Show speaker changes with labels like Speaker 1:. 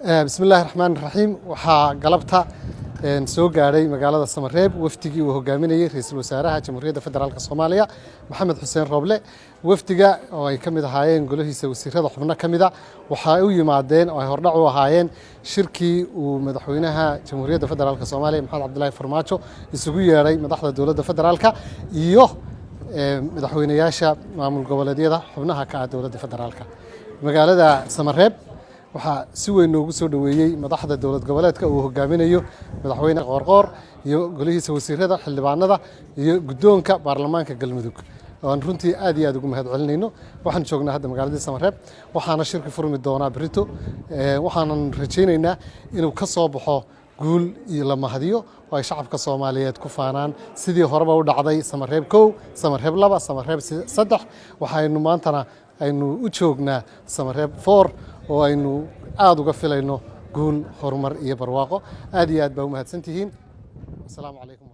Speaker 1: Bismi illaahi raxmaan raxiim. Waxaa galabta soo gaadhay magaalada Samareeb wafdigii uu hogaaminayey Ra-iisul Wasaaraha Jamhuuriyadda Federaalka Soomaaliya, Maxamed Xuseen Rooble. Wafdiga oo ay ka mid ahaayeen golihiisa wasiirada xubno ka mida, waxay u yimaadeen oo ay hordhac u ahaayeen shirkii uu Madaxweynaha Jamhuuriyadda Federaalka Soomaaliya, Maxamed Cabdilaahi Farmaajo, isugu yeedhay madaxda dowladda federaalka iyo madaxweynayaasha maamul goboleedyada xubnaha ka ah dowladda federaalka. Magaalada Samareeb waxaa si weyn noogu soo dhoweeyey madaxda dowlad goboleedka uu hogaaminayo Madaxweyne Qoorqoor iyo golihiisa wasiirada, xildhibaanada iyo guddoonka baarlamaanka Galmudug, aan runtii aad iyo aad ugu mahad celinayno. Waxaan joognaa hadda magaaladii Samareeb, waxaana shirki furmi doonaa berito. Waxaanan rajaynaynaa inuu ka soo baxo guul iyo la mahadiyo oo ay shacabka Soomaaliyeed ku faanaan, sidii horeba u dhacday Samareeb 1, Samareeb 2, Samareeb 3. Waxaynu maantana aynu u joognaa Samareeb 4, oo aynu aada uga filayno guul, horumar iyo barwaaqo. Aad iyo aad baa u mahadsantihiin. Asalaamu calaykum.